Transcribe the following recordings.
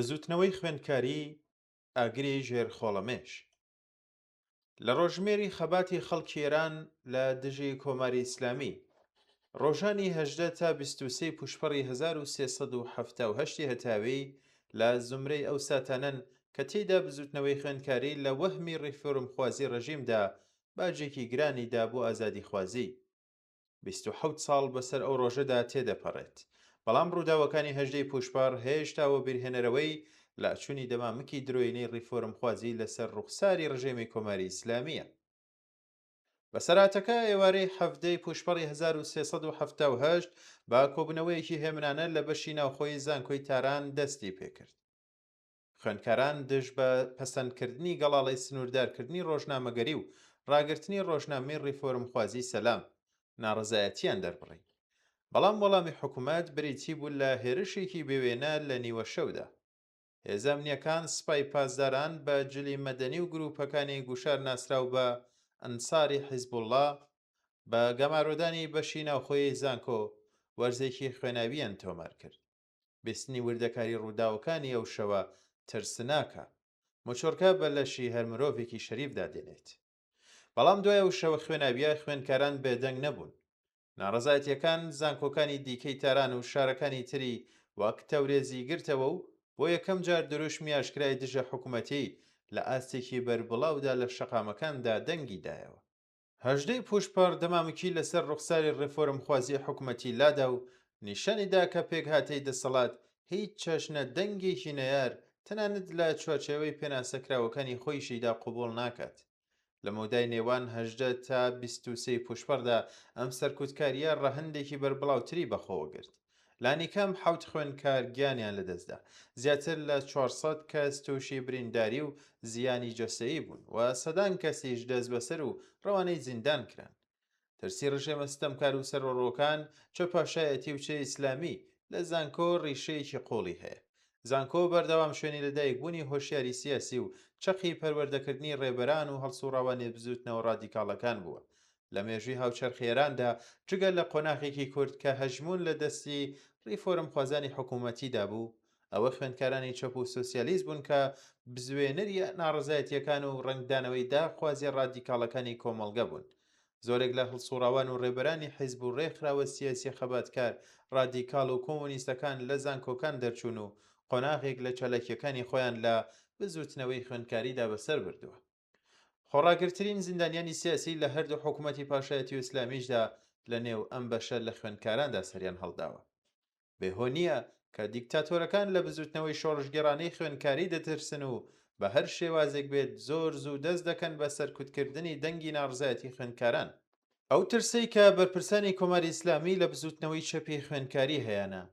بزووتنەوەی خوێندکاری ئاگری ژێر خۆڵەمێش لە ڕۆژژمێری خەباتی خەڵکی ئێران لە دژی کۆماری ئیسلامی، ڕۆژانی 18 تا 23 پووشپەڕی 1378 ی هەتاوی لە زومرەی ئەو ساتانەن کە تێیدا بزووتنەوەی خوێندکاری لە وەهمی ڕیفۆرمخوازی ڕژیمدا باجێکی گرانی دا بۆ ئازادیخوازی. 27 ساڵ بەسەر ئەو ڕۆژەدا تێدەپەڕێت، بەڵام ڕووداوەکانی هەژدەی پووشپەڕ هێشتا وەبیرهێنەرەوەی لاچوونی دەمامکی درۆینەی ڕیفۆرمخوازی لەسەر ڕوخساری ڕژێمی کۆماری ئیسلامییە. بەسەرهاتەکە ئێوارەی حەڤدەی پووشپەڕی 1378 بە کۆبوونەوەیەکی هێمنانە لە بەشی ناوخۆیی زانکۆی تاران دەستی پێکرد. خوێندکاران دژ بە پەسەندکردنی گەڵاڵەی سنووردارکردنی ڕۆژنامەگەری و ڕاگرتنی ڕۆژنامەی ڕیفۆرمخوازی سەلام، ناڕەزایەتییان دەربڕی. بەڵام وەڵامی حکومەت بریتی بوو لە هێرشێکی بێوێنە لە نیوەشەودا. هێزە ئەمنییەکان سپای پاسداران بە جلی مەدەنی و گرووپەکانی گوشار ناسراو بە ئەنساری حیزبوڵڵا، بە گەمارۆدانی بەشی ناوخۆیی زانکۆ، وەرزێکی خوێناوییان تۆمار کرد. بیستنی وردەکاری ڕووداوەکانی ئەو شەوە ترسناکە. موچڕکە بە لەشی هەر مرۆڤێکی شەریفدا دێنێت. بەڵام دوای ئەو شەوە خوێناوییە خوێندکاران بێدەنگ نەبوون. ناڕەزایەتییەکان زانکۆکانی دیکەی تاران و شارەکانی تری وەک تەورێزی گرتەوە و بۆ یەکەم جار دروشمی ئاشکرای دژە حکومەتی لە ئاستێکی بەربڵاودا لە شەقامەکاندا دەنگی دایەوە. هەژدەی پووشپەڕ دەمامکی لەسەر ڕوخساری ڕێفۆرمخوازی حکومەتی لادا و نیشانی دا کە پێکهاتەی دەسەڵات هیچ چەشنە دەنگێکی نەیار تەنانەت لە چوارچێوەی پێناسەکراوەکانی خۆیشیدا قبووڵ ناکات. لە مەودای نێوان 18 تا 23 پووشپەڕدا ئەم سەرکوتکارییە ڕەهەندێکی بەربڵاوتری بەخۆوە گرت. لانیکەم حەوت خوێندکار گیانیان لەدەستدا، زیاتر لە 400 کەس تووشی برینداری و زیانی جەستەیی بوون و سەدان کەسیش دەستبەسەر و ڕەوانەی زیندان کران. ترسی ڕژێمە ستەمکار و سەرەڕۆکان، چ پاشایەتی و چ ئیسلامی، لە زانکۆ ڕیشەیەکی قووڵی هەیە. زانکۆ بەردەوام شوێنی لەدایکبوونی هۆشیاری سیاسی و چەقی پەروەردەکردنی ڕێبەران و هەڵسوڕاوانی بزووتنەوە ڕادیکاڵەکان بووە. لە مێژووی هاوچەرخی ئێراندا جگە لە قۆناغێکی کورت کە هەژموون لە دەستی ڕیفۆرمخوازانی حکوومەتیدا بوو، ئەوە خوێندکارانی چەپ و سۆسیالیست بوون کە بزوێنەری ناڕەزایەتییەکان و ڕەنگدانەوەی داخوازییە ڕادیکاڵەکانی کۆمەڵگە بوون. زۆرێک لە هەڵسووڕاوان و ڕێبەرانی حیزب و ڕێکخراوە سیاسییە خەباتکار، ڕادیکاڵ و کۆمۆنیستەکان لە زانکۆکان دەرچوون و قۆناغێک لە چالاکییەکانی خۆیان لە بزووتنەوەی خوێندکاریدا بەسەر بردووە. خۆڕاگرترین زیندانیانی سیاسی لە هەردوو حکوومەتی پاشایەتی و ئیسلامیشدا لە نێو ئەم بەشە لە خوێندکاراندا سەریان هەڵداوە. بێ هۆ نییە کە دیکتاتۆرەکان لە بزووتنەوەی شۆڕشگێڕانەی خوێندکاری دەترسن و بە هەر شێوازێک بێت زۆر زوو دەست دەکەن بە سەرکوتکردنی دەنگی ناڕزایەتی خوێندکاران. ئەو ترسەی کە بەرپرسانی کۆماری ئیسلامی لە بزووتنەوەی چەپی خوێندکاری هەیانە،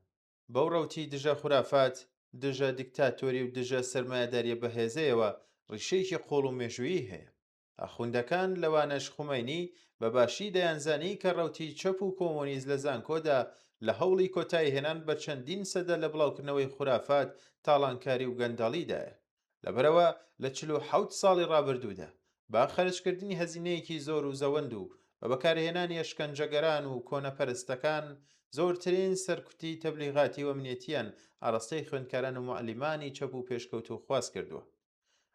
بەو ڕەوتی دژە خورافات، دژە دیکتاتۆری و دژە سەرمایەداریە بەهێزەیەوە ڕیشەیەکی قوڵ و مێژوویی هەیە. ئاخوندەکان، لەوانەش خومەینی، بە باشی دەیانزانی کە ڕەوتی چەپ و کۆمۆنیست لە زانکۆدا لە هەوڵی کۆتاییهێنان بە چەندین سەدە لە بڵاوکردنەوەی خورافات، تاڵانکاری و گەندەڵیدایە. لەبەرئەوە لە 47 ساڵی ڕابردوودا، بە خەرجکردنی هەزینەیەکی زۆر و زەوەند و بە بەکارهێنانی ئەشکەنجەگەران و کۆنەپەرستەکان، زۆرترین سەرکوتی تەبلیغاتی و ئەمنیەتییان ئاڕاستەی خوێندکاران و موعەلیمانی چەپ و پێشکەوتووخواز کردووە.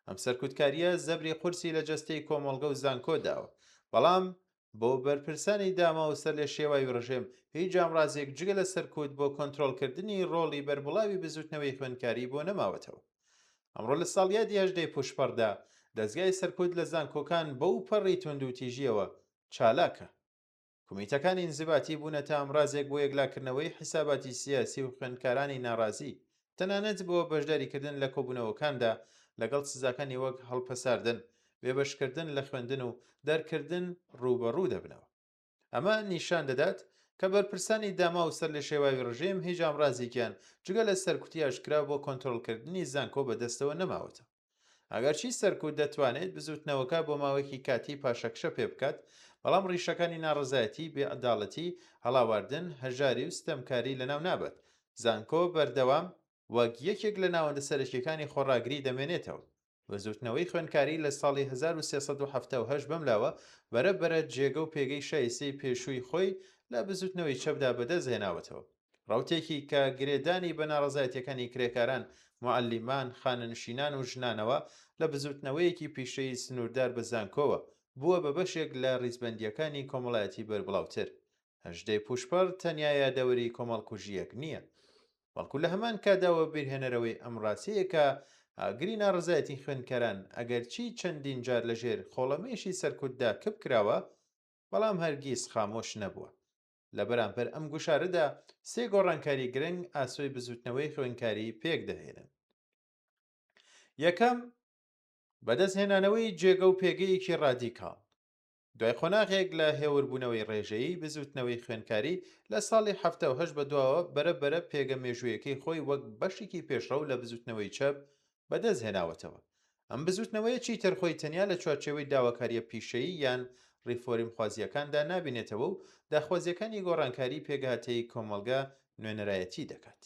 ئەم سەرکوتکارییە زەبری قورسی لە جەستەی کۆمەڵگە و زانکۆ داوە، بەڵام بۆ بەرپرسانی داماو و سەرلێشێواوی ڕژێم هیچ ئامرازێک جگە لە سەرکوت بۆ کۆنترۆڵکردنی ڕۆڵی بەربڵاوی بزووتنەوەی خوێندکاری بۆ نەماوەتەوە. ئەمڕۆ لە ساڵیادی هەژدەی پووشپەڕدا دەزگای سەرکوت لە زانکۆکان بەو پەڕی توندوتیژییەوە چالاکە. کومیتەکانی ئینزباتی بوونەتە ئامرازێک بۆ یەکلاکردنەوەی حیساباتی سیاسی و خوێندکارانی ناڕازی، تەنانەت بۆ بەشداریکردن لە کۆبوونەوەکاندا لەگەڵ سزاکانی وەک هەڵپەساردن، بێبەشکردن لە خوێندن و دەرکردن ڕووبەڕوو دەبنەوە. ئەمە نیشان دەدات کە بەرپرسانی داماو و سەرلێشێواوی ڕژێم هیچ ئامرازێکیان جگە لە سەرکوتی ئاشکرا بۆ کۆنترۆڵکردنی زانکۆ بەدەستەوە نەماوەتەوە. ئەگەرچی سەرکوت دەتوانێت بزووتنەوەکە بۆ ماوەیەکی کاتی پاشەکشە پێ بکات، بەڵام ڕیشەکانی ناڕەزایەتی، بێعەداڵەتی، هەڵاواردن، هەژاری و ستەمکاری لەناو نابات. زانکۆ بەردەوام وەک یەکێک لە ناوەندە سەرەکییەکانی خۆڕاگری دەمێنێتەوە. بزووتنەوەی خوێندکاری لە ساڵی 1378 بەم لاوە بەرە بەرە جێگە و پێگەی شایستەی پێشووی خۆی لە بزووتنەوەی چەپدا بەدەست هێناوەتەوە. ڕەوتێکی کە گرێدانی بە ناڕەزایەتیەکانی کرێکاران، موعەلیمان، خانەنشینان و ژنانەوە لە بزووتنەوەیەکی پیشەیی سنووردار بە زانکۆوە، بووە بە بەشێک لە ڕیزبەندییەکانی کۆمەڵایەتی بەربڵاوتر. هەژدەی پووشپەڕ تەنیا یادەوەری کۆمەڵکوژییەک نییە، بەڵکو لە هەمان کاتدا وەبیرهێنەرەوەی ئەم ڕاستیەیە کە ئاگری ناڕەزایەتی خوێندکاران ئەگەرچی چەندین جار لەژێر خۆڵەمێشی سەرکوتدا کپ کراوە، بەڵام هەرگیز خامۆش نەبووە. لە بەرامبەر ئەم گوشارەدا سێ گۆڕانکاری گرنگ ئاسۆی بزووتنەوەی خوێندکاری پێکدەهێنن. یەکەم، بەدەستهێنانەوەی جێگە و پێگەیەکی ڕادیکاڵ. دوای قۆناغێک لە هێوربوونەوەی ڕێژەیی، بزووتنەوەی خوێندکاری لە ساڵی 78 بەدواوە بەرە بەرە پێگە مێژوویەکەی خۆی وەک بەشێکی پێشڕەو لە بزووتنەوەی چەپ بەدەستهێناوەتەوە. ئەم بزووتنەوەیە چیتر خۆی تەنیا لە چوارچێوەی داواکارییە پیشەیی یان ڕیفۆریمخوازییەکاندا نابینێتەوە و داخوازییەکانی گۆڕانکاریی پێکهاتەیی کۆمەڵگە نوێنەرایەتی دەکات.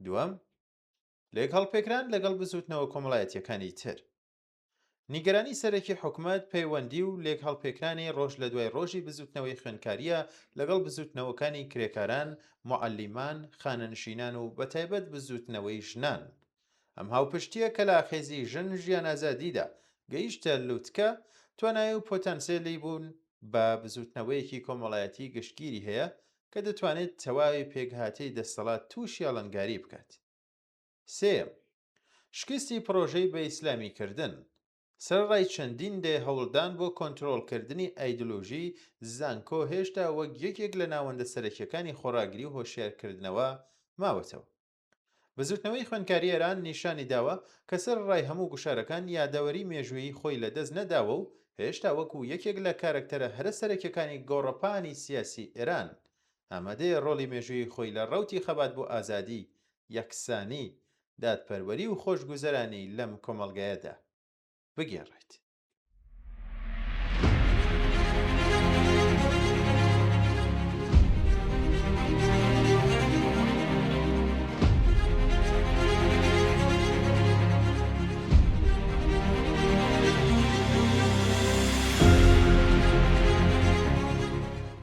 دووەم، لێکهەڵپێکران لەگەڵ بزووتنەوە کۆمەڵایەتییەکانی تر. نیگەرانی سەرەکی حکومەت پەیوەندی و لێکهەڵپێکرانی ڕۆژ لە دوای ڕۆژی بزوتنەوەی خوێندکارییە لەگەڵ بزوتنەوەکانی کرێکاران، موعەلیمان، خانەنشینان و بەتایبەت بزوتنەوەی ژنان. ئەم هاوپشتییە کە لە ئاخێزی ژن ژیان ئازادیدا گەیشتە لوتکە، توانای و پۆتانسێلی بوون بە بزوتنەوەیەکی کۆمەڵایەتی گشتگیری هەیە کە دەتوانێت تەواوی پێکهاتەی دەستەڵات تووشی ئاڵنگاری بکات. سێیەم، شکستی پڕۆژەی بە ئیسلامی کردن، سەرەڕای چەندین دەیە هەوڵدان بۆ کۆنترۆڵکردنی ئایدلۆژی، زانکۆ هێشتا وەک یەکێک لە ناوەندە سەرەکیەکانی خۆڕاگری و هۆشیارکردنەوە ماوەتەوە. بزوتنەوەی خوێندکاری ئێران نیشانی داوە کە سەرەڕای هەموو گوشارەکان یادەوەری مێژوویی خۆی لەدەست نەداوە و هێشتا وەکو یەکێک لە کارەکتەرە هەرە سەرەکیەکانی گۆڕەپانی سیاسی ئێران ئامادەیە ڕۆڵی مێژوویی خۆی لە ڕەوتی خەبات بۆ ئازادی، یەکسانی، دادپەروەری و خۆشگوزەرانی لەم کۆمەڵگایەدا بگێڕێت.